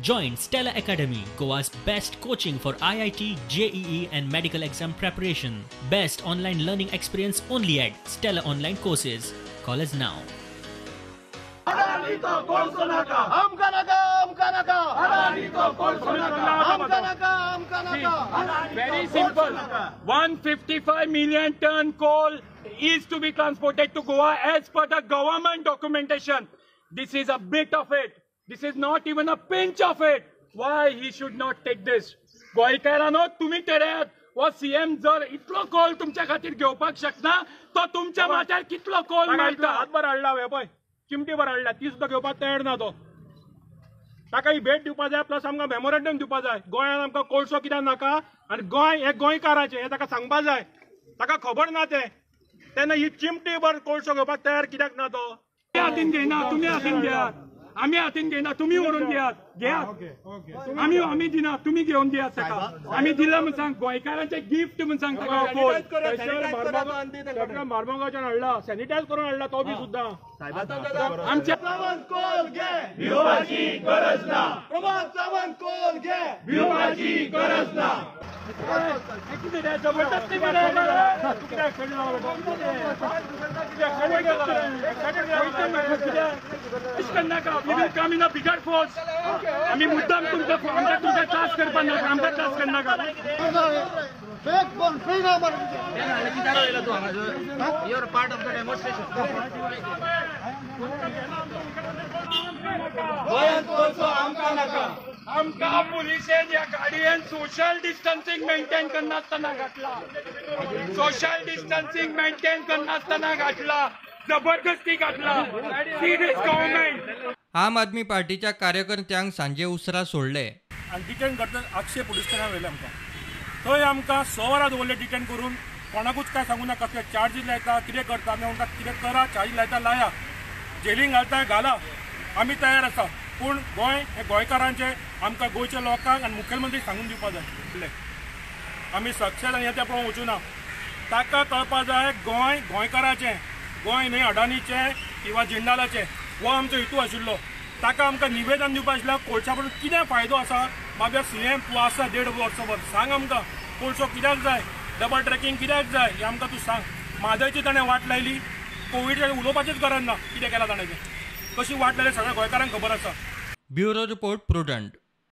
Join Stella Academy, Goa's best coaching for IIT, JEE and medical exam preparation. Best online learning experience only at Stella Online Courses. Call us now. Very simple. 155 million ton coal is to be transported to Goa as per the government documentation. This is a bit of it. This is not even a pinch of it. Why he should not take this? गोंयकारांनो तुमी ठरयात हो CM जर इतलो कोल तुमच्या खातीर घेवपाक शकना तो तुमच्या माथ्यार कितलो कोल मारता. हातभर हाडला हे पळय, चिमटीभर हाडला, ती सुद्दां घेवपाक तयार ना तो. ताका ही भेट दिवपा जाय, प्लस आमकां मेमोरेंडम दिवपा जाय. गोंयांत आमकां कोळसो कित्याक नाका आनी गोंय हें गोंयकाराचें हें ताका सांगपा जाय. ताका खबर ना तें. तेन्ना ही चिमटीभर कोळसो घेवपाक तयार कित्याक ना तो. हातीन घेयना, तुमी हातीन घेयात. आमी हातीन घेयना, तुमी व्हरून दियात, घेयात. आमी आमी दिना, तुमी घेवन दियात ताका. आमी दिला म्हूण सांग, गोंयकारांचें गिफ्ट म्हूण सांग ताका. मारमोगाच्यान हाडला, सॅनिटायज करून हाडला तो बी सुद्दां. आमच्या भिवपाची गरज ना, प्रमोद सावंत कोल घे, भिवपाची गरज ना. जबरदस्ती करनाका, बिगर फोर्स. आमी मुद्दाम तुमकां आमकां तुमकां त्रास करपा नाका, आमकां त्रास करनाका. गोंयांत कोळसो आमकां नाका. आमकां पुलिशेन ह्या गाडयेन सोशल डिस्टन्सिंग मेंटेन करनासतना घातला, सोशल डिस्टन्सिंग मेंटेन करनासतना घातला, जबरदस्ती घातला. Serious government. आम आदमी पार्टीच्या कार्यकर्त्यांक सांजे उसरा सोडले आनी डिटेन करतना आगशे पुलीस स्टेशनार व्हेलें आमकां. थंय आमकां 6 वरां दवरले डिटेन करून. कोणाकूच काय सांगू ना, कसले चार्जीस लायता, कितें करता. आमी म्हणटा कितें करा, चार्जीस लायता लाया, जेलींग घालता घाला, आमी तयार आसा. पूण गोंय हें गोंयकारांचें, आमकां गोंयच्या लोकांक आनी मुखेलमंत्री सांगून दिवपा जाय. आमी सक्सेस आनी त्या प्रमाण वचूं ना. ताका कळपा जाय गोंय गोंयकाराचें, गोंय न्हय अडानीचें किंवा जिंदालाचें. हो आमचो हेतू आशिल्लो. ताका आमकां निवेदन दिवपा आशिल्लें कोळशा पसून कितें फायदो आसा. बाबा सीएम तूं आसा 1.5 वर्सभर, सांग आमकां कोळसो कित्याक जाय, डबल ट्रेकिंग कित्याक जाय हें आमकां तूं सांग. म्हादयची ताणें वाट लायली, कोविडाचेर उलोवपाचीच गरज ना, कितें केलां ताणें तें, कशी वाट लायली सगळ्या गोंयकारांक खबर आसा. Bureau report, Prudent.